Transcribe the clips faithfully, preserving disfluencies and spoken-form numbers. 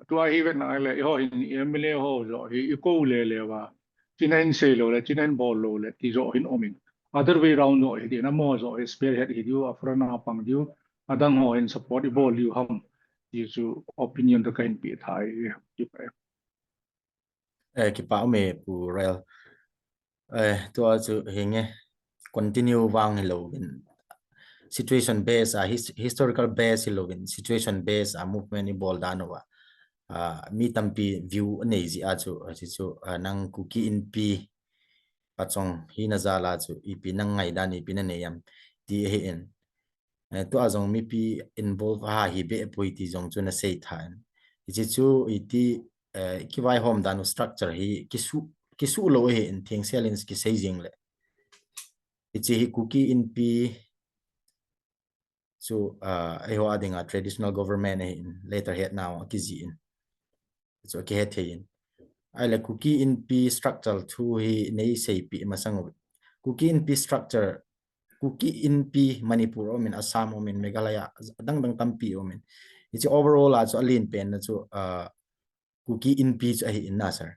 Tua hi vetna le, eiho hin M L A ho joh hi i kou le le va. China hin sei lou le, China hin bol lou le, ti joh hin um in. Other way round joh hi, ti na mo joh hi, spearhead hi diu, a front a pang diu, adang ho hin support i bol diu ham. Ti chu opinion to ka hin pe thei, ti pe. Eh, kipa um e Pu Rel. Eh, tua chu hinge continue vang hi louvin. Situation base a his, historical base hi louvin. Situation base a movement i bol dan uva. Ah, mi tampi view nei ji a chu, a chu, chu, ah, nang Kuki Inpi pachong hi na jal a chu, ipi nang ngaidan, ipi na nei am, ti ahi in. Eh, tua jong mipi involve a hi be pui ti jong chu na sei tha in. Hichi chu iti, eh, kivaihom dan u structure hi kisu, kisu lou ahi in thing selin kisei jing le. Hichi hi Kuki Inpi chu, ah, eiho a dinga traditional government ahi in letter head nau kiji in. Chu kihe thei in. Ahile Kuki Inpi structure thu hi nei seipi masang u. Kuki Inpi structure, Kuki Inpi Manipur um in, Assam um in, Meghalaya, dang dang tampi um in. Hichi overall a chu alen pen na chu, ah, Kuki Inpi chu ahi in na sir.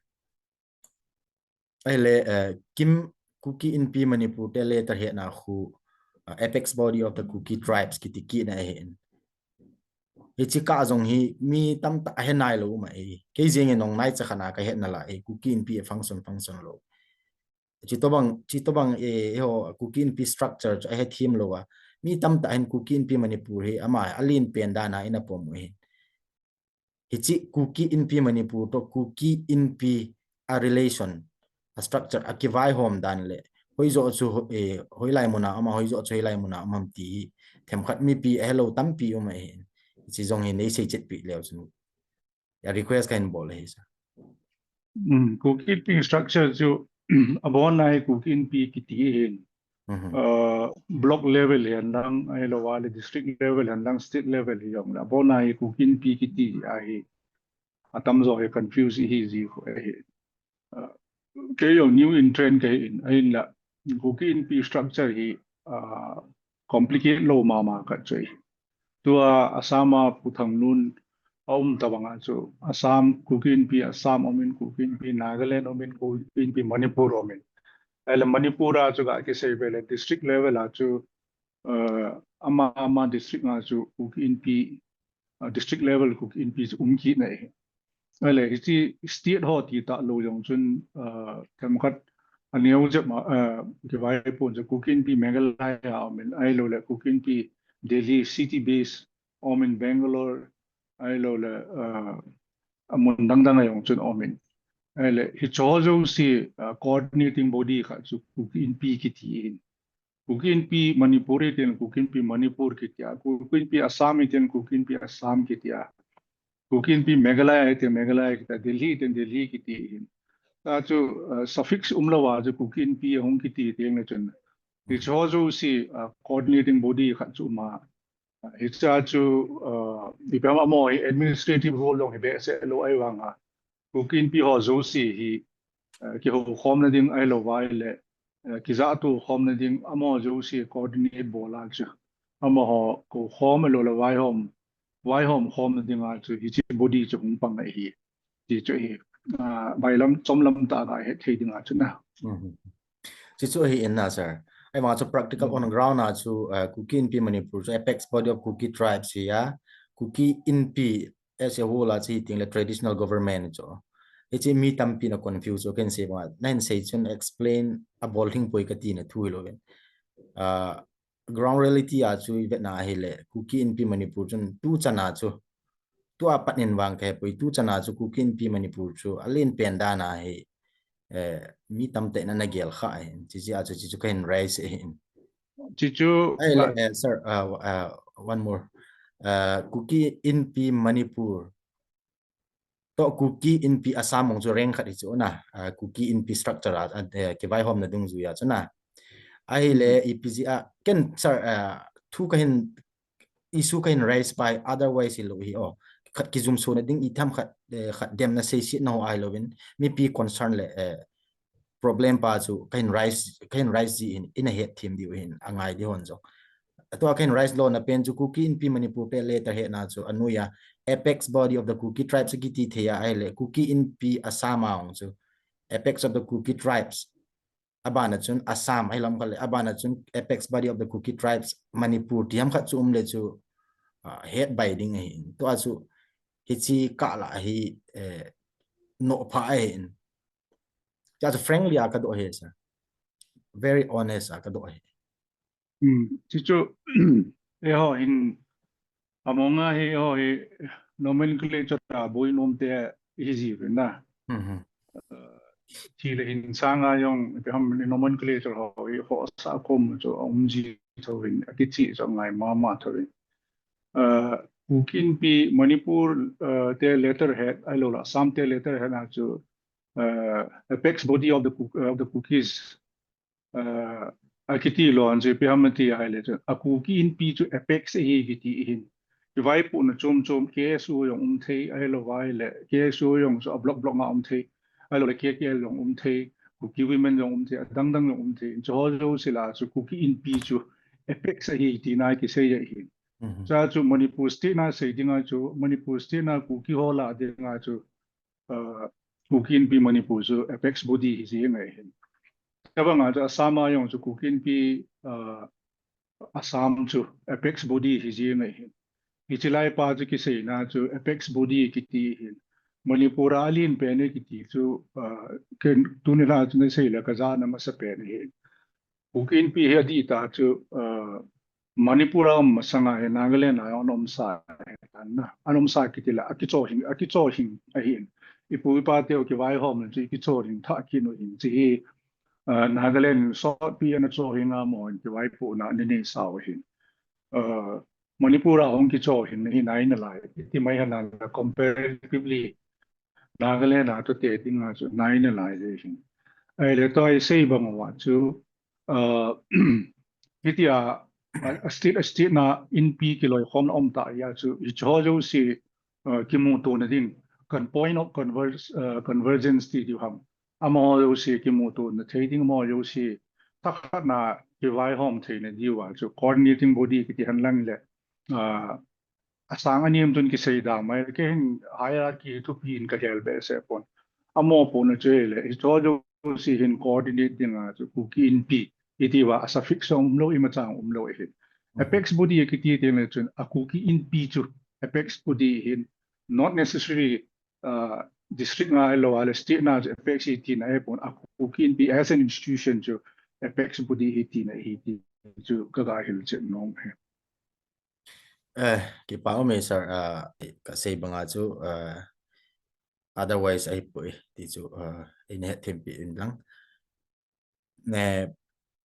Ahile, eh, kim Kuki Inpi Manipur te letter head na khu, ah, apex body of the Kuki tribes kiti kit na ahi in. Hichi kah jong hi mi tamtah ahe nai lou ma e. Kei jeng e nong nai cha khana ka hetna la e Kuki Inpi a function function lou. Chutobang, chutobang e, eiho Kuki Inpi structure chu ahe them lou a. Mi tamtah hin Kuki Inpi Manipur hi ama alen pen dan a ina pom u hin. Hichi Kuki Inpi Manipur to Kuki Inpi a relation, a structure, a kivaihom dan le. Hoijo chu, eh, hoilai mun a um am, hoijo chu hoilai mun a um am ti hi themkhat mipi ahe lou tampi um ahi. Hichi jong hi nei sei chetpi leu chun. A request ka hin bol ahi sir. Hmm, Kuki Inpi structure chu abon a hi Kuki Inpi kiti hin. Mhm. Uh, block level hi andang, ahilou le district level hi andang, state level hi jong le. Abon a hi Kuki Inpi kiti ahi. Atamjo hi confuse hi ji khu ahi. Uh, kei jong new entrant kahi in, ahinla Kuki Inpi structure hi, uh, complicate lou mama khat chu ahi. Tua Assam a Pu Thangnun a um tabang a chu Assam, Kuki Inpi Assam um in, Kuki Inpi Nagaland um in, Kuki Inpi Manipur um in. Ahile Manipur a chu ga kisei ve le district level a chu, uh, ama ama district a chu Kuki Inpi, uh, district level Kuki Inpi chu um kit na ahi. Ahile hichi state ho ti talou jong chun, uh, themkhat aneo jep ma, uh, kivaipon chu Kuki Inpi Meghalaya um in, ahilou le Kuki Inpi Delhi city base um in, Bangalore, ahilou le, uh, amun dang dang a jong chun um in. Ahile hicho jouse, uh, coordinating body khat chu Kuki Inpi kiti hin. Kuki Inpi Manipur hi tin, Kuki Inpi Manipur kiti a, Kuki Inpi Assam hi tin, Kuki Inpi Assam kiti a, Kuki Inpi Meghalaya hi tin, Meghalaya kiti a, Delhi hi tin, Delhi kiti hin. Ta chu, uh, suffix um lou a chu Kuki Inpi ahung kiti teng le chun. Hicho jouse, uh, coordinating body khat chu um a. Uh, hicha chu, uh, ipi ham amaho hi administrative role jong hi behseh lou ahi vang a. Kuki Inpi ho jouse hi, uh, kihoukhomna ding ahilou vai le, uh, kijahto khomna ding amaho jouse coordinate bol a chu. Amaho koukhom ahilou le vaihom, vaihom khomna ding a chu hichi body chu hung pang ahi. Ti chu hi, uh, bailam, chomlam tah a ga het thei ding a chu na. Mhm. Chi chu ahi in na sir. Ahivang chu practical on ground a chu, uh, Kuki Inpi Manipur chu apex body of Kuki tribes hi a. Kuki Inpi as a whole a chu hi ting le traditional government chu. Hichi mi tampi na confuse u ken sei bang. Na hin sei chun explain abol hing poi kati na thu hi lou in. Uh, ground reality a chu i vetna ahile Kuki Inpi Manipur chun tu chan a chu. Tua pat in vang kahe poi tu chan a chu Kuki Inpi Manipur chu alen pen dan a hi, eh, mi tamtah na na gel kha ahi. Chi chi a chu chi chu ka hin raise ahi. Chi chu, eh, sir, uh, uh, one more. Uh, Kuki Inpi Manipur to Kuki Inpi Assam mong chu reng khat hi chu na, uh, Kuki Inpi structure a, uh, kivaihomna dungjui a chu na. Ahile ipi jeh a, ken sir, uh, thu ka hin issue ka hin raise pai, otherwise hi lou hi, oh, khat kijumsona ding i tham khat, eh, khat demna seisetna ho ahi louvin, mipi concern le, eh, problem pa chu ka hin raise, ka hin raise ji hin, ina het them diu hin, angai di hon jong. Atua ka hin raise lona pen chu Kuki Inpi Manipur te letter head na chu, anoi a, apex body of the Kuki tribes kiti thei a ahile, Kuki Inpi Assam a hung chu apex of the Kuki tribes. Abana chun Assam ahi lam khat le, abana chun apex body of the Kuki tribes Manipur ti ham khat chu um le chu, uh, het bai ding ahi. Tua chu hichi kah la ahi, eh, no pha ahi. Tua chu frankly a ka do he sa. Very honest a ka do he. Hmm, chu chu, eh, ho hin, among a hi, ho hi, nomenclature a bui nom te hi ji ve na. Mhm. Uh, thi le hin sang a jong, ipi ham nomenclature ho hi, ho sa kom chu um ji tho hin, a kichi chu ngai ma ma tho hin. Uh, Kuki Inpi Manipur, uh, te letterhead, ahilou le, Assam te letterhead a chu, uh, apex body of the Kuk-, of the Kukis, uh, a kiti lou, an chu ipi ham ti ahile chu, a Kuki Inpi chu apex ahi kiti hin. Kivaipohna chom chom, K S O jong um thei, ahilou vai le, K S O jong chu a block block a um thei, ahilou le K K L jong um thei, Kuki Women jong um thei, adang dang jong um thei. Chu ho jouse lah a chu Kuki Inpi chu apex ahi tina kisei ahi. Mhm. Chua chu Manipur state na sei dinga chu, Manipur state na Kuki ho lah dinga chu, uh, Kuki Inpi Manipur chu apex body hi ji ngai hin. Tabang a chu Assam a jong chu Kuki Inpi, uh, Assam chu apex body hi ji ngai hin. Hichi lai pa chu kiseina chu apex body kiti hin. Manipur a alen pen e kiti chu, uh, ken tuni la chu na sei le ka jana masa pen hin. Kuki Inpi hi adih ta chu, uh, Manipur a um masanga hi Nagaland a um sa hi tan na. An um sa kiti le, a kicho hing, a kicho hing ahin. Ipu ipa teu kivaihom le chu i kicho hing tha kinu hin. Chi hi, uh, Nagaland sotpi ana cho hing a mo hin kivaipohna ni ni sao hin. Uh, Manipur a hung kicho hin hi nai nalai. Iti mai hana la comparatively Nagaland a to te dinga chu nai nalai le hin. Ahile tua i sei bang uva chu, uh, hitia, a, a state, a state na Inpi kiloikhomna um ta a chu, hicho jouse, uh, kimutona ding, kan point of converge-, uh, convergence ti diu ham. Amaho jouse kimutona thei ding, amaho jouse thakhat na kivaihom theina diu a chu coordinating body kiti hen lang le, uh, asang anem tun kisei da mai, kei hin hierarchy thupi in ka gel behseh pon. Amo pon a chu le, hicho jouse hin coordinate dinga chu Kuki Inpi iti uva a suffix jong um lou, imacha um lou ahin. Mhm. Apex body kiti teng le chun a Kuki Inpi chu apex body hin, not necessary, uh, district nga ahilou le state na chu apex hi tina ahi pon, a Kuki Inpi as an institution chu apex body hi tina ahi ti chu ka ga hilchen nom e. Eh, kipa um e sir, ah, ka sei banga chu, ah, otherwise ahipoi ti chu, ah, in hetthem pi in lang. Ne,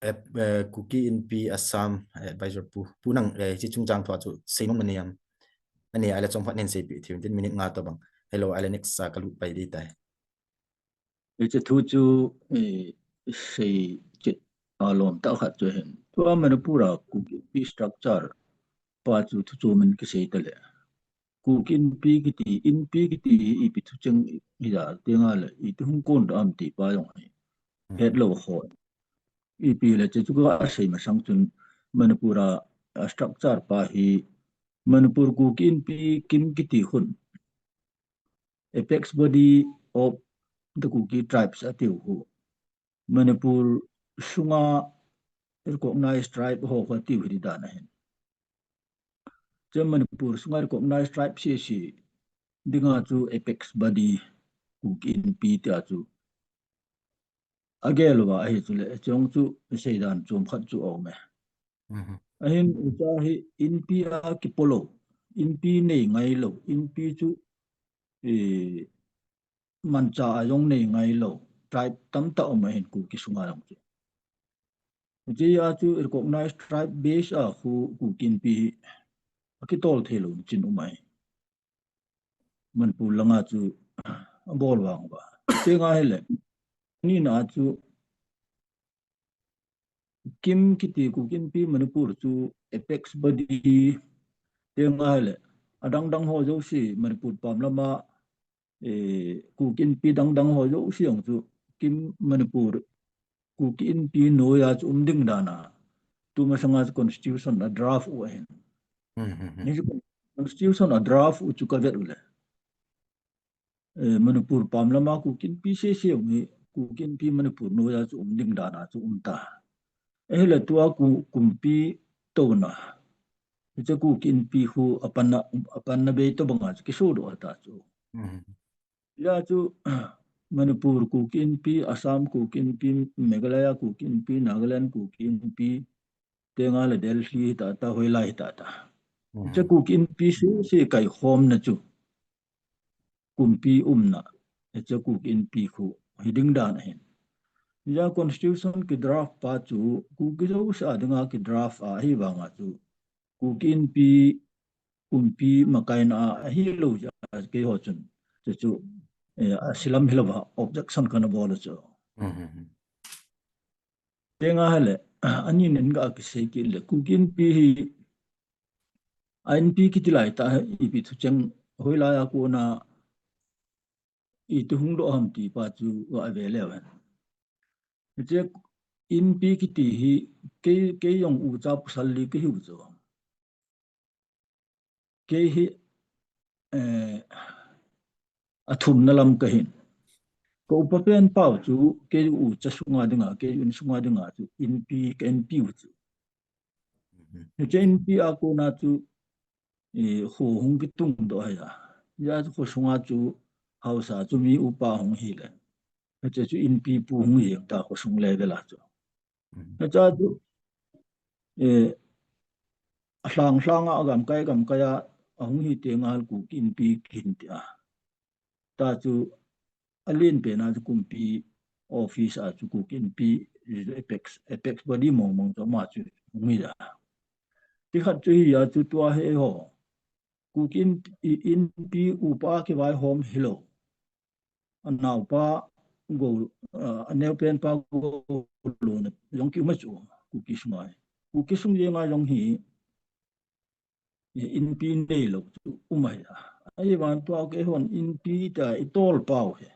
eh, eh, Kuki Inpi Assam, eh, Advisor Pu, Pu nang, eh, hichi chungchang thu a chu seinom nanei am? Nanei ahile chomkhat nei seipi thei un tin minute nga tobang. Hello, ahile next, ah, ka lut pai ding tai. Hiche thu chu, eh, sei chet a lom tah khat chu ahin. Tua Manipur a Kuki Inpi structure pa chu thu chom in kisei ta le. Kuki Inpi kiti, Inpi kiti hi ipi thucheng hi ja, ti nga le, iti hung kon ta am ti pa jong hi. Hmm. Het lou ho. Ipi le chu chu ka sei masang chun Manipur a, a structure pa hi Manipur Kuki Inpi Kim kiti hun. Apex body of the Kuki tribes atiu hu. Manipur sunga recognized tribe ho hu atiu hi dan ahin. Chu Manipur sunga recognized tribe sese dinga chu apex body Kuki Inpi tia chu agel uva ahi chule, chong chu seidan chom khat chu aum e. Mhm. Ahin ucha hi Inpi a kipo lou, Inpi nei ngai lou, Inpi chu, eh, mancha a jong nei ngai lou tribe tamtah um ahin Kuki sunga jong chu. Hiche a chu recognized tribe base a khu Kuki Inpi hi akitol thei lou chin um ahi. Manipur langa chu abol vang uva. Tenga hile, nina chu Kim kiti Kuki Inpi Manipur chu apex body, tenga hile, adang dang ho jouse Manipur pam lama, eh, Kuki Inpi dang dang ho jouse jong chu Kim Manipur Kuki Inpi noiya chu um ding dan a, tumasanga chu constitution a draft u ahin. Hmm, hmm, hmm. Ni chu Constitution a draft u chu ka vet u le. Eh, Manipur pam lama Kuki Inpi sese u hi, Kuki Inpi Manipur noiya chu um ding dan a chu um ta. Ahile tua Ku-, kumpi touna. Hiche Kuki Inpi khu a panna, a panna bei tobanga chu kisodoh ta chu. Mhm. Hia chu, Manipur Kuki Inpi, Assam Kuki Inpi, Meghalaya Kuki Inpi, Nagaland Kuki Inpi, tenga le Delhi hita ta, hoilai hita ta. Mhm. Hiche Kuki Inpi sese kaikhomna chu kumpi umna, hiche Kuki Inpi khu hi ding dan ahin. Hia constitution ki draft pa chu Kuki jouse a dinga ki draft a, ahivanga chu Kuki Inpi kumpi makaina a, ahilou jeh a keiho chun, chu chu, eh, a silam hilou va objection kana bol u chu. Mhm. Tenga hile, ani nen ga kisei kit le, Kuki Inpi hi, a Inpi kiti lai tah hi, ipi thucheng hoilai a kona, iti hung doh ham ti pa chu ga ve leu hen. Hiche Inpi kiti hi, kei, kei jong ucha pasal li kahiu chu. Kei hi, eh, a thumna lam kahin. Ka upa pen pau chu, kei ucha sunga dinga, kei in sunga dinga chu, Inpi, ka Inpi u chu. Mhm. Hiche Inpi a kona chu, eh, kho hung kitung doh ahi a. Hia chu kho sunga chu, haosa chu mi upa hung hi le. Hiche chu Inpi pu hung hi ta kho sung level a chu. Mhm. Hiche chu, eh, a lhang lhang a, a gamkai gamkai a, ahung hi tenga Kuki Inpi kihin ti a. Ta chu, a len pen a chu kumpi office a chu Kuki Inpi apex, apex body mong mong chu ama chu hung hi a. Ti khat chu hia chu tua hi eiho. Kuki In-, i-, Inpi upa kivaihom hilou. A naopa go, a, a neo pen pa go lo na jong ki um a chu, Kuki sunga hi. Kuki sung jenga jong hi, i Inpi neilou chu um ahi a. Ahivang tua keihon Inpi ta i tol pau hi.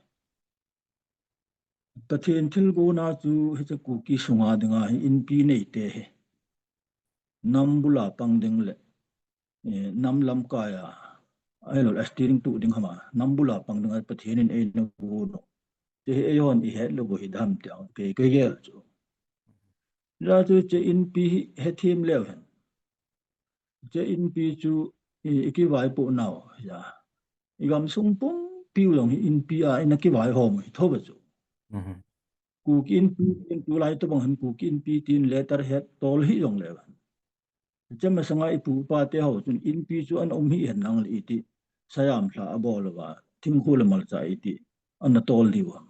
Pathen thilgon a chu hiche Kuki sunga dinga hi Inpi neite hi. Nam bula pang ding le, eh, nam lamkai a, ahilou le steering tuh ding ham a, nam bula pang ding a Pathen in eina gon u. Hiche hi eihon i het lou u hi dam ti a, kei, kei gel chu. Hia chu hiche Inpi hi hethem leu hen. Hiche Inpi chu i, i kivaipoh nau, hia. I gamsung pumpi u jong hi Inpi a ina kivaihom hi thou ve chu. Mhm. Kuki Inpi tin tulai tobang hin Kuki Inpi tin letterhead tol hi jong leu hen. Hiche masanga i pu pa te ho chun Inpi chu ana um hi hen lang le iti, sayam lha abol uva, thingkhu le malcha iti, ana tol diu ham.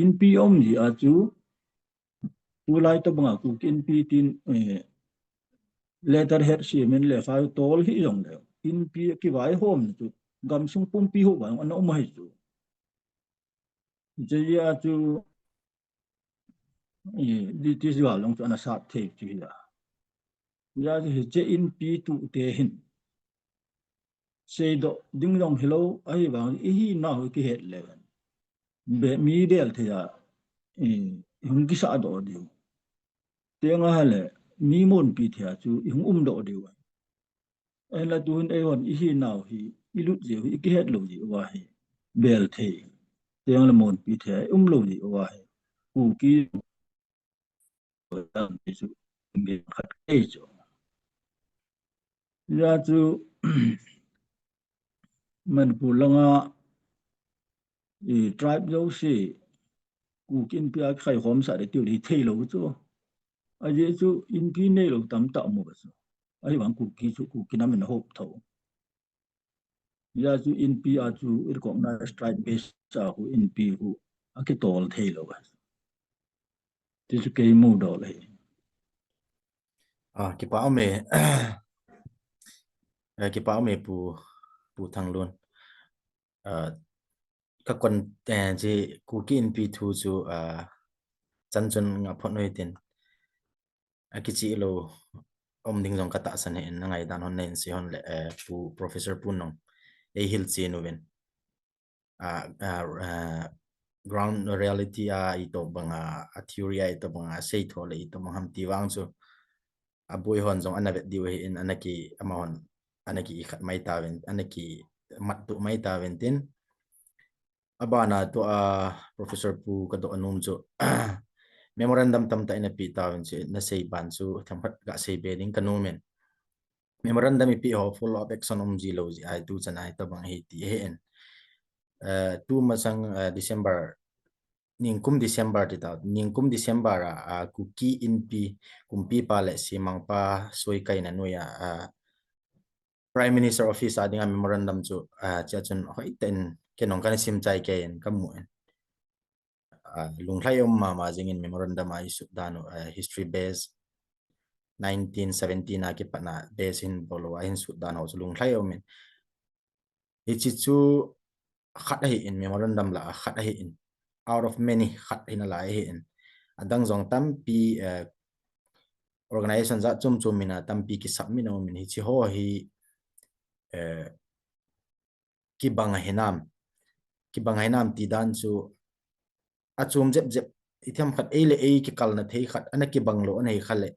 Inpi um ji a chu, tulai tobanga Kuki Inpi tin, eh, letterhead semin le file tol hi jong le, Inpi kivaihom chu, gamsung pumpi ho vang ana um ahi chu. Hiche a chu, eh, di ti jua long chu ana sat thei chu hi a. Hia chu hiche Inpi tuh te hin. Seidoh ding jong hilou, ahivang i hinau hi kihet leu hen. Be mi bel thei a, eh, i hung kisah doh diu. Tenga hile, mi monpi thei a chu i hung um doh diu. Ahinla tuhin eihon i hinau hi, i lut jeh u hi, i kihet lou jeh uva hi. Bel thei. Tenga le monpi thei a, i um lou jeh uva hi. Kuki chu, khat kei chu. Hia chu, Manipur langa, i tribe jouse, Kuki Inpi a kikhaikhom sah ding tiu le hi theilou chu. Ajeh chu Inpi neilou tamtah um uva chu. Ahivang Kuki chu Kuki nam in ahop thou. Hia chu Inpi a chu i recognize tribe base a khu Inpi khu akitol theilou a. Ti chu kei mudoh le. Ah, kipa um e. Eh, kipa um e Pu, Pu Thanglun. Ah, ka kon, eh, chi Kuki Inpi thu chu, ah, chan chun nga phot noi tin. Akichih lou um ding jong ka tahsan in, na ngaidan hon nei in sei hon le, eh, Pu Professor Pu Nong. Ei hilchen uvin. Ah, ah, ah, ground reality a itobang a, a theory a itobang a, sei tho le itobang ham ti vang chu. Aboi hon jong ana vet diu ahin, ana ki amahon ana ki khat mai ta ven, ana ki mat tu mai ta ven tin. Abana tu a Professor Pu ka do anum chu memorandum tam ta ina pi ta ven chu na sei ban chu themkhat ga sei be ding ka numen. Memorandum ipi ho follow up action um ji lo ji ai tu chan ai ta bang hi ti he en. Eh, tu masang, eh, December, ningkum December ti ta, ningkum December a, a Kuki Inpi, kumpipa le simangpa soikai na nuya, a Prime Minister Office a dinga memorandum chu, a, chia chun hoi ten ke nong kan sim chai ke en ka mu en. A, lunglhai um mama jingin memorandum a isut dan u, a, history base nineteen seventeen a kipatna base hin bolo a hin sut dan ho chu lunglhai um in. Hichi chu khat ahi in, memorandum la a khat ahi in. Out of many khat hin a lai ahi in. Adang jong tampi, eh, organization jat chom chom mina tampi ki submit a um in hichi ho hi, eh, kibang ahi nam. Kibang ahi nam ti dan chu a chom jep jep i themkhat ei le ei kikalna thei khat ana kibang lo ana hi kha le.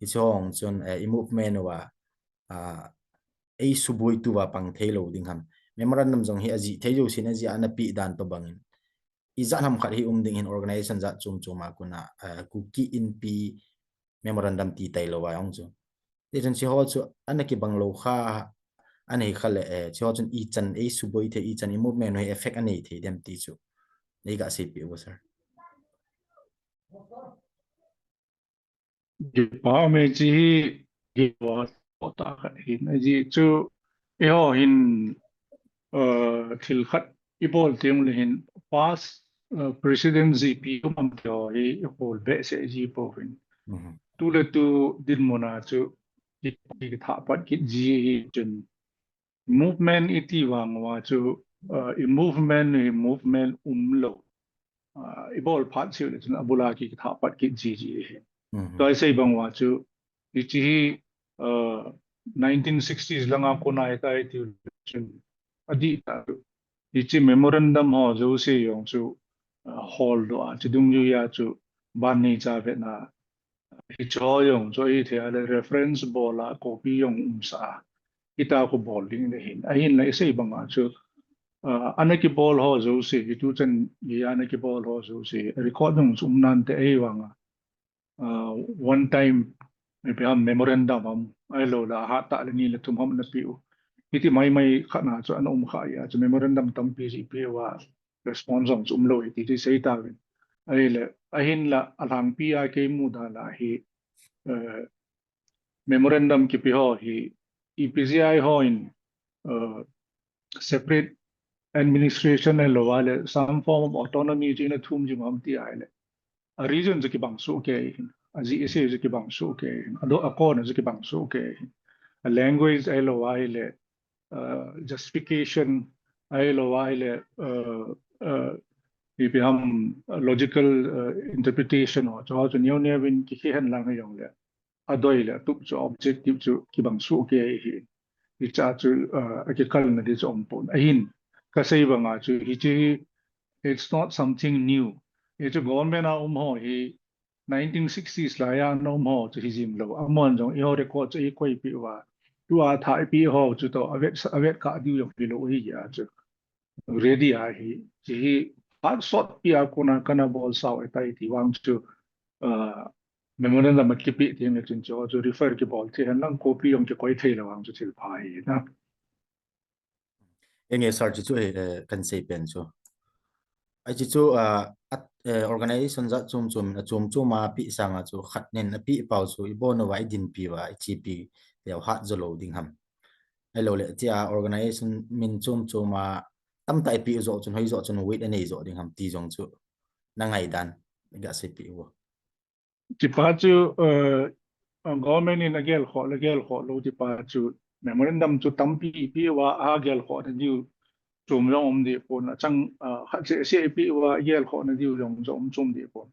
Hichi ho chun, eh, i movement uva, ah, ei suboi tu va pang thei lo ding ham. Memorandum jong hi a ji thei jo sin a ji ana pi dan to bangin. I jat ham khat hi um ding hin organization jat chom chom a kuna, eh, Kuki Inpi memorandum ti tai lo va ong chu. Ti chun chi ho chu ana kibang lo kha ana hi kha le, eh, chi ho chun i chan ei suboi thei i chan i movement hi effect ana thei dem ti chu. Nei ga sei pi u sir. Kipa me chi hi, kipa ta khat hin, a ji chu, eiho hin, uh, thil khat i bol teng le hin, past, uh, president G P um am teo hi, i bol be se ji po hin. Mhm. Tu le tu dinmun a chu, ki, ki tha pat kit ji hi chun, movement iti vang uva chu, uh, i movement hi movement um lo. Uh, i bol phat siu le chun abula ki tha pat kit ji ji hi. Mhm. Tua i sei bang uva chu, hichi hi, uh, nineteen sixties langa kona i tai tiu le chun, adi ta chu. Hichi memorandum ho jo se jong chu, uh, hol do a, chu dung ju ya chu, ban nei cha ve na, hicho jong chu hi thei a le reference bol a copy jong um sa a. Hita khu bol ding le hin. Ahin le i sei bang a chu, ah, ana kibol ho jo se, hi tu chan hi ana kibol ho jo se, record jong chu um nan te ei vang a. Ah, one time, maybe a memorandum am, ai lo la ha ta le ni le thum ham na pi u. Hiti mai mai khat na chu ana um kha ya chu memorandum tampi ji pi uva. Response jong chu um lo hi ti chu i sei ta uvin. Ahile, ahin la, a lhangpi a kei mu dan a hi, eh, memorandum kipe ho hi, E P G I ho in, eh, separate administration ahilou le, some form of autonomy chu ina thum ji ham ti ahile. A region chu kibang soh kei hin, a G S A chu kibang soh kei hin, a do, a kon chu kibang soh kei hin. A language ahilou le, uh, justification ahilou le, uh, uh, ipi ham logical, uh, interpretation ho, chu ho chu neo neo in kikhen lang hi jong le. A doi le, a tup chu, objective chu, kibang soh kei hi. Hicha chu, uh, a kikalna di chu um pon. Ahin, ka sei bang a chu, hichi hi, it's not something new. Hichu government a um ho hi, nineteen sixties lai a na um ho chu hi jing lou. Amahon jong eiho record chu ei koi pi uva. Tua thah ei pi ho chu toh a vet, a vet kha diu jong hi lou hi a chu. Ready a hi. Chi hi phat sot pi a kona kana bol sao e tai ti vang chu, ah, memorandum a kipe ti nge chun chu, chu refer kibol thei hen lang copy jong kikoi thei lou vang chu thil pha hi na. Enge sir, chi chu, eh, kan sei pen chu. Ai chi chu, ah, at, eh, organization jat chom chom, a chom chom a pe sanga chu khat nen a pe pau chu i bon uva i dinpi uva i chepi leu hat jo lou ding ham. Ahilou le, tia organization min chom chom a tamtah i pe jo chun hoi jo chun weight a nei jo ding ham ti jong chu na ngaidan ga sei pi u. Tipa chu, eh, government in a gel khoh le gel khoh lou tipa chu memorandum chu tampi pe uva a gel khoh na diu chom jong um di pon a chang, eh, khat se se pe uva a gel khoh na diu jong jong um chom di pon.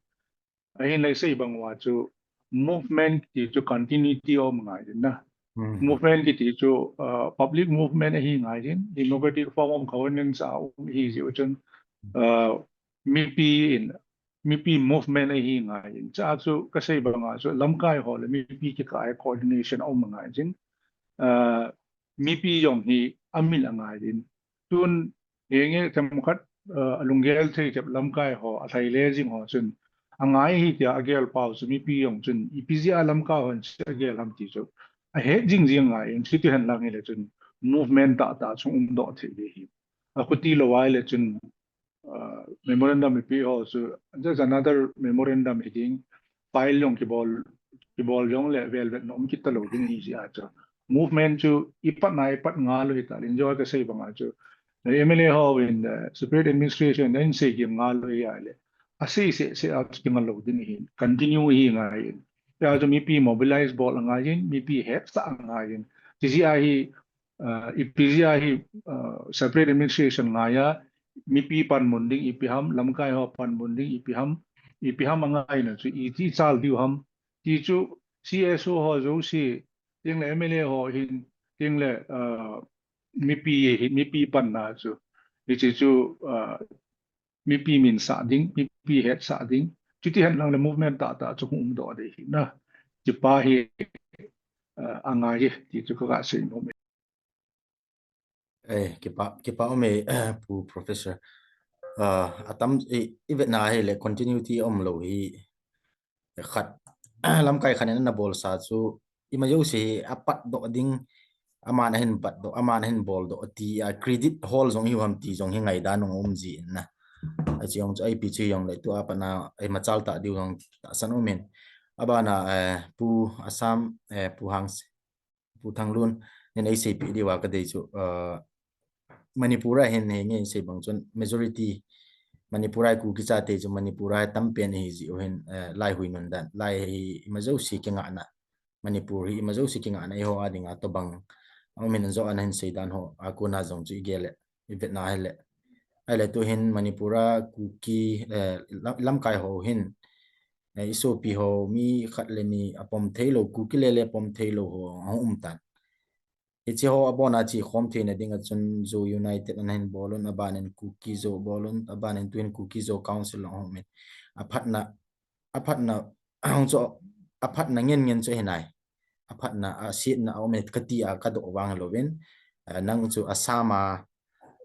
Ahin le sei bang uva chu movement ti chu continuity um ngai din na. Mhm. Movement kiti chu, eh, public movement ahi ngai din, democratic form of governance a um hi ji u chun, eh, mipi in, mipi movement ahi ngai in. Cha chu ka sei bang a chu lamkai ho le mipi kikah a coordination a um ngai jin. Ah, mipi jong hi amin angai in. Tun, henge themkhat, uh, alunggel thei kep lamkai ho, alhai le jing ho chun, angai hi tia agel pau chu mipi jong chun, ipi jeh a lamkai hon chu agel ham ti chu. Ahet jing jing ngai in, chuti hen lang hile chun, movement tah tah chung umdoh thei ding hi. Akhuti lou ahile chun, uh, memorandum ipi ho chu, just another memorandum hi ding, file jong kibol, kibol jong le velvet nom kit talou ding hi jeh a chu. Movement chu ipat na ipat ngal u hi ta, enjoy kasei bang a chu. Na M L A ho in, uh, separate administration na in sei kim ngal u hi a le. Asei se se a chu kingal lou ding hi, continue hi ngai in. Tia chu mipi mobilize bol angai in, mipi hetsah angai in. Ti jeh a hi, uh, ipi jeh a hi, uh, separate administration ngai a, mipi panmun ding ipi ham, lamkai ho panmun ding ipi ham, ipi ham angai na chu iti chal diu ham. Ti chu C S O ho jouse, ting le M L A ho hin, ting le, uh, mipi hi, mipi panna chu. Hiche chu, uh, mipi minsah ding, mipi hetsah ding. Chuti hen lang le movement tah tah chu hung umdoh ding hi na. Chupa hi, uh, angai e, ti chu kaga sei nom e. Eh, kipa, kipa um e, Pu Professor. Uh, atam, i, ivetna hile continuity umlou hi khat, lamkai khat in ana bolsa chu, ima jouse hi apatdoh ding, aman ahin patdoh, aman ahin boldoh, ti a credit hol jong ihiu ham ti jong hi ngaidan jong aum ji in na. Ache jong chu ipi chu jong le tua pat na, imachal tah diu jong tahsan um in. Abana, eh, Pu Assam, eh, Pu Hang, Pu Thanglun, nin eiseipeh diu a kadei chu, uh, Manipur a hin henge sei bang chun majority Manipur a Kuki chate chu Manipur a tampen ahi jeh u hin, eh, lai hui nun dan, lai hi ima jouse kingahna, Manipur hi ima jouse kingahna eiho a dinga tobang aum in, ajo ana hin sei dan ho a kona jong chu igel le, ivetna hile. Ahile tu hin Manipur a Kuki, eh, lam-, lamkai ho hin, eh, isopi ho mi khat le ni apom theilou, Kuki le le pom theilou ho ahung um tan. Hiche ho abona che khom theina dinga chun Zo United ana hin bol un, abanin Kuki Zo bol un, abanin tuhin Kuki Zo Council ahung um in. Aphatna, aphatna, ahung chu, aphatna ngen ngen chu hinai. Aphatna, asetna aum e kati a kadoh vang louvin. Ah, nang chu Assam a,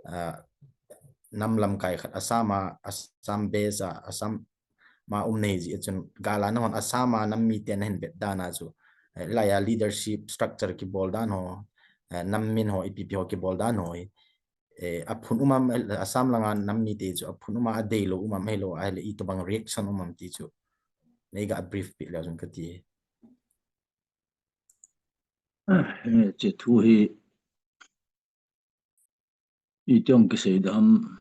ah, nam lamkai khat, Assam a, Assam base a, Assam ma um nei jeh chun gal a nahon Assam a nam mite nahin vet dan a chu, eh, lai a leadership structure kibol dan ho, eh, nam min ho, ipi ipi ho kibol dan ho hi, eh, aphun um am, eh, Assam langa nam mite chu aphun um a, adeilou um am, ahilou ahile itobang reaction um am ti chu neiga brief peh leu chun kati. Eh, hiche thu hi iti jong kisei dam,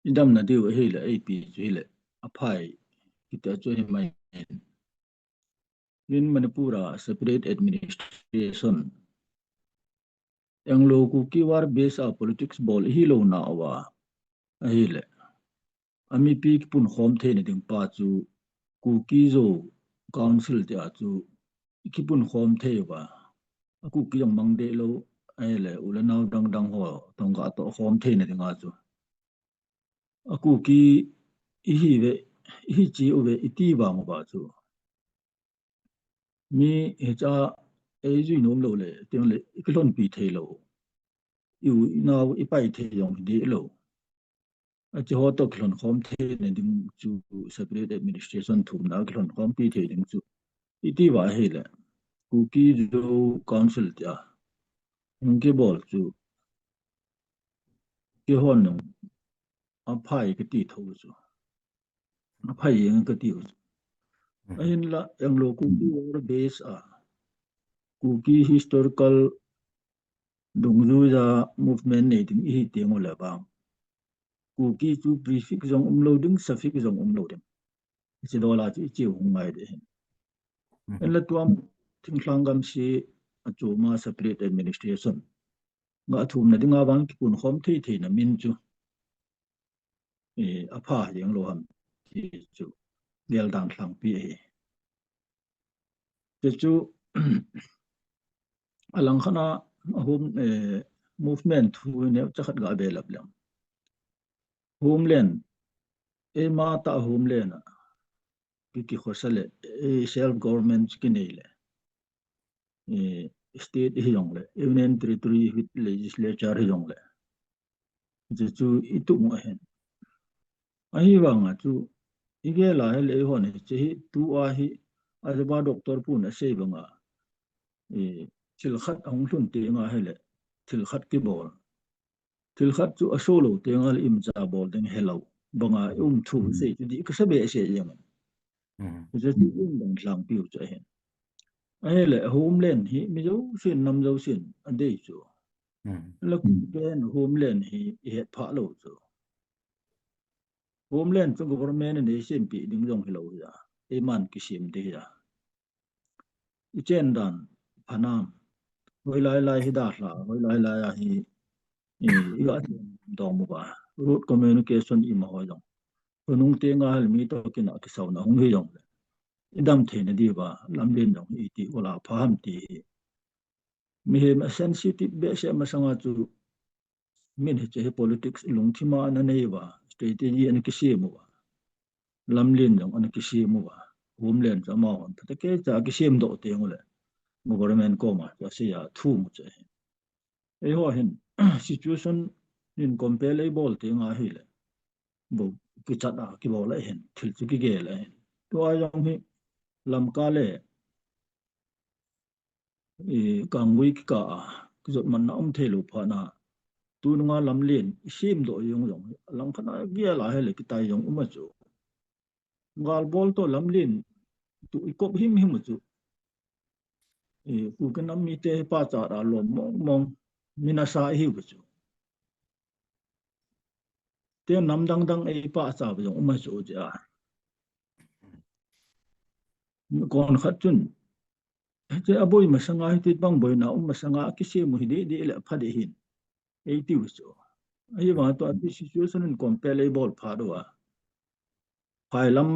idamna diu ahile, ipi chu hile, aphai, kiti a chu himai in. Nin Manipur a separate administration, Anglo Kuki war base a politics bol ihi louna uva ahile, amipi kipunkhom theina ding pa chu Kuki Zo Council tia chu kipunkhom thei uva, a Kuki jong mang deh lou, ahile u le nao dang dang ho tong katoh khom theina dinga chu, a Kuki ihi uve, ihi cheh uve iti vang uva chu, mi hicha eijui nom lou le, teng le ikilhonpi thei lou, iu inao ipai thei jong deh lou. Ache ho toh kilhonkhom theina ding chu separate administration thumna kilhonkhompi thei ding chu iti uva ahile, Kuki Zo Council tia hung kibol chu, keihon jong aphai kati thou chu, aphai jeng kati u chu. Mhm. Ahinla Anglo Kuki war base a Kuki historical dungjuiya movement nei ding ihi teng ule vang, Kuki chu prefix jong umlou ding, suffix jong umlou ding. Hiche dola chu icheu hung ngai ding ahi. Mhm. Ahinla tua thinglhang gam se achoma separate administration ga thumna dinga vang kipunkhom thei theina min chu, eh, apha jeng lou ham ti chu geldan lhangpi ahi. Ti chu, alang khat a, a home, eh, movement thu hi neocha khat ga belap leng. Homeland, eima tah a homeland a ki, kikhosa le, eh, self government kinei le, eh, state hi jongle, Union Territory with legislature hi jongle, hiche chu i tup u ahin. Ahivanga chu i gel a hile eihon hiche hi tua hi, ajeh a Doctor Pu in asei banga, eh, thil khat ahung lhun teng ahile, thil khat kibol. Thil khat chu aso lou teng ahile imacha bol ding helou. Banga i um thu sei chu dih kasa behseh jeng. Hiche chu i um dan lhangpi u chu ahin. Ahile Homeland hi mi jousen, nam jousen adei chu. Lakun pen Homeland hi i het phah lou chu. Homeland chu government in eisempeh ding jong hilou hi a, eiman kisem ding hi a. I chen dan phanam. Hoilai lai hi dalha, hoilai lai a hi, i, i ga chen dom uva. Road communication ima ho jong. Khonung teng ahile mi toh kinah kisauna hung hi jongle, i dam theina diuva lamlen jong hi iti ula pha ham ti hi. Mihem a sensitive behseh masanga chu min hiche hi politics lungthim a ana nei uva, strategy ana kisem uva. Lamlen jong ana kisem uva. Homeland chu amahon phatecha kisem doh teng ule, government koma chu asei a thum u chu ahi. Eiho hin situation in compare eibol teng ahile, bou kichat a kibol ahin, thil chu kigel ahin. Tua jong hi Lamka le i, Kanggui kikah a, kijotmatna um thei lou phat na, tunung a lamlen i sem doh jong jong, langkhat a gel a hile kitai jong um a chu. Galbol toh lamlen tu i kop himhim u chu, i, Kuki nam mite hi pachat a lom mong mong, mi nasa i hiu chu. Te nam dang dang ei pachat jong um a chu tia. Kon khat chun, hiche aboi masanga hiti bang boina um masanga kisem u hi deh deh le pha deh hin, eitiu chu. Ahivang tua situation in compare eibol phat uva, phailam,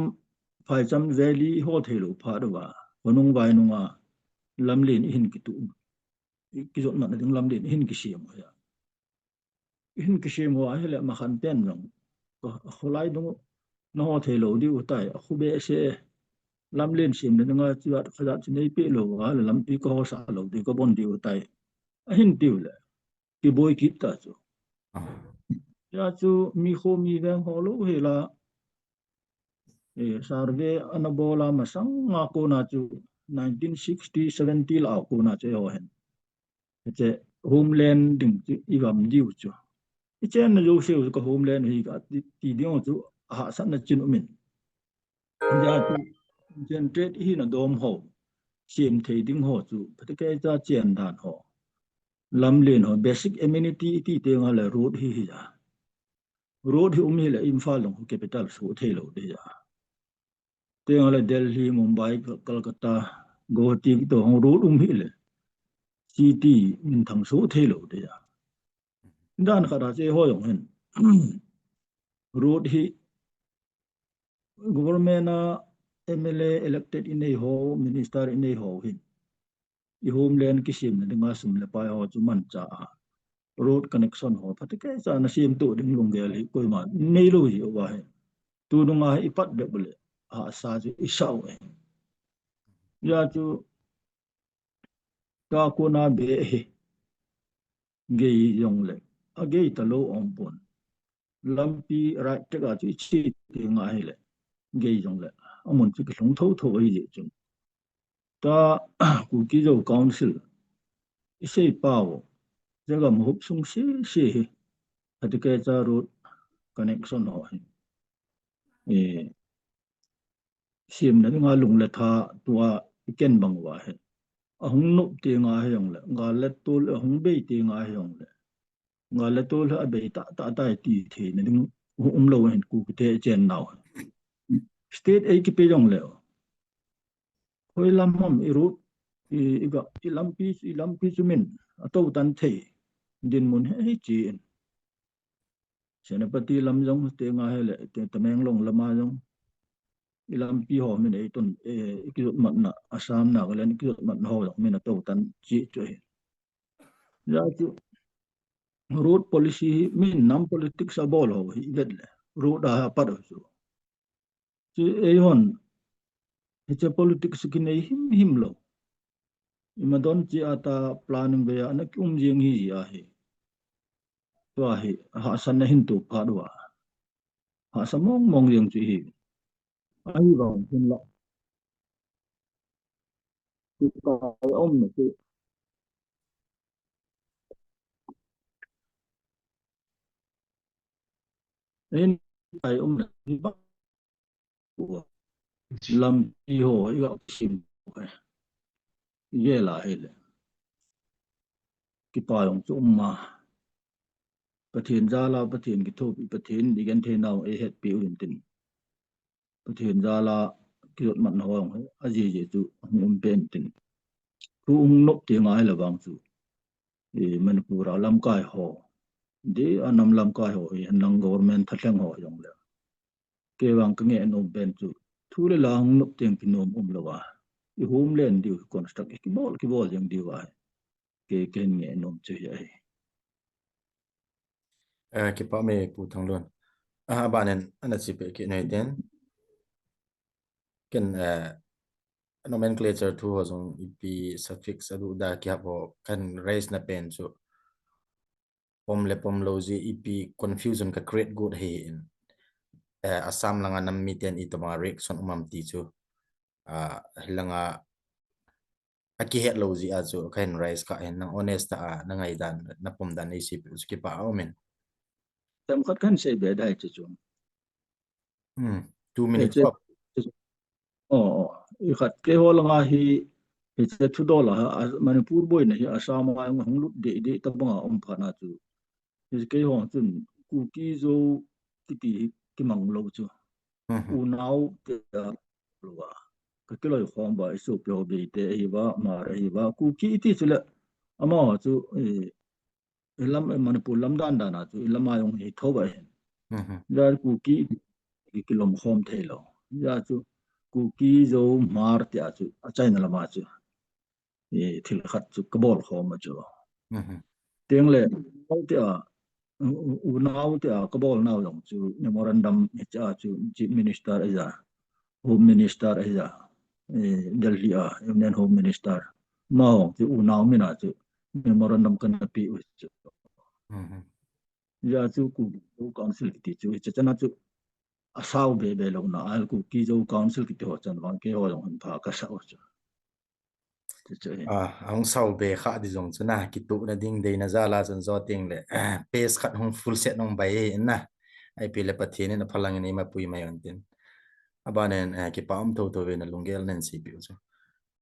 phaicham valley i ho thei lou phat uva, khonung vainung a lamlen i hin kituh, i kijotmatna ding lamlen i hin kisem u hi a. I hin kisem u ahile makhan ten jong, ka, kholai dung u na ho thei lou diu tai, akhu behseh e. Lamlen semna dinga chivat khajat chu neipeh lou uva le lampi ka hosah lou diu, ka bon diu tai, ahin tiu le, kiboi kit ta chu. Hijeh chu mi kho mi veng ho lou hela, eh, survey ana bol a masanga kona chu nineteen sixty, seventy lah a kona chu eiho hin hiche Homeland ding chu i gam diu chu, i chenna jouseu chu ka Homeland hi ka ti, ti ding u chu ahahsatna chin um in. Hijeh chu concentrate i hina dom ho, sem thei ding ho chu phatecha chen dan ho, lamlen ho, basic amenity i ti teng ahile road hi hi a. Road hi um hile Imphal jong capital soh thei lou ding hi a. Teng ahile Delhi, Mumbai, Kolkata, Guwahati toh hung road um hile city minthang soh thei lou ding hi a. Dan khat a chu eiho jong hin road hi government a M L A elected i nei ho, minister i nei ho hin i Homeland kisemna dinga sum le pai ho chu manchah a, road connection ho phatecha na sem toh ding lunggel hi koima nei lou hi uva hi. Tunung a hi i pat bep ule, ahahsa chu i sa u ahi. Hijeh chu tua kona be hi gei jongle, agei talou um pon. Lampi right track a chu i che teng ahile, gei jongle, amun chu kilhung thotho ahi jeh chun. Tua Kuki Zo Council i sei pau, jagam huop sung sese hi, phatecha road connection ho hi, eh, semna dinga lung le tha tua i ken bang uva hi, ahung nop teng ahi jongle, gal le tol ahung bei teng ahi jongle, gal le tol abei tah tah tai ti theina ding um lou hin Kukite i chennau. State ei kipe jongle, hoilam ham i road, i, i ga, i lampi, i lampi chu min atou tan thei dinmun hi, hiche in. Senapati lam jong teng ahile, te Tamenglong lama jong, i lampi ho min eiton, eh, i kijotmatna, Assam, Nagaland, i kijotmatna ho jong min atou tan cheh chu ahi. Hijeh chu road policy hi min nam politics abol ho hi i vet le, road a apat u chu. Chu eihon, hiche politics kinei himhim lou. Ima don chi ata planning ve a na ki um jing hi ji ahi. Tua hi, hahsa na hin tu pha dua. Hahsa mong mong jing chu hi. Ahi vang hin la. Kitai om na chu. Hin tai om na chu. Lampi ho, i ga sim. Ye la he le. Kipa jong chu um ma. Pathen jal a, Pathen kithopi, Pathen di gen thei nau e het pi u tin. Pathen jal a kijot mat na ho jong he, a je je chu hung um pen tin. Thu hung nop te ngai la vang chu. E, Manipur a lamkai ho. Di a nam lamkai ho, e, nang government thatleng ho jong le. Kei vang ka ngeh nom pen chu. Thu le la hung nop teng kinom um lou a. I home len diu construct i kibol, kibol jeng diu a. Kei, kei ngeh nom chu hi ahi. Eh, kipa me Pu Thanglun. Ah, abanin, ana chi pe ki nei ten. Ken, eh, nomenclature thu ho jong ipi suffix adu da ki hap ho kan raise na pen chu. Pom le pom lou ji ipi confusion ka create got hi in. Eh, Assam langa nam miten itama reaction um am ti chu. Ah, hilanga akihet lou ji a chu ka hin raise ka hin nang honest a na ngaidan na pom dan i si chu kipa a um in. Tam khat kan sei be dai chu chu. Hmm. Two minutes. Eiche, oh, oh. I khat keiho langa hi, hiche thudol a, a, Manipur boina hi Assam a hung lut deh deh tabanga um phat na chu. Hiche keiho chun Kuki Zo kiti hi kimang lou chu. Mhm. Unau te a lou a. Ka kiloi khom ba, i sopi ho Bey te ahi ba, Hmar ahi ba. Kuki iti chu le, amaho chu, eh, i lam, i Manipur lam dan dan a chu, i lam a jong hi tho ba hin. Mhm. Ja Kuki i kilom khom thei lou. Ja chu Kuki Zo Hmar ti a chu, a China lam a chu. I thil khat chu ka bol khom a chu. Mhm. Teng le, te a, u, u, unau te a ka bol nau jong chu, memorandum hi cha chu, Chief Minister ahi ja, Home Minister ahi ja, eh, Delhi a, Union Home Minister. Amaho chu unau min a chu memorandum kana pe u chu. Mhm. Ja chu Kuki Zo Council kiti chu, hiche chana chu asao be be lou na, a Kuki Zo Council kiti ho chan vang keiho jong hin pha ka sa u chu. Chu chu hi. Ah, ahung sao be kha di jong chu na, kituh na ding deina jal a chun jo teng le, ah, page khat hung full set nung bai in na. Ipi le Pathen in aphalang in eima pui mai un tin. Abanin, eh, kipa um tho tho ve na lunggel nen sei piu chu.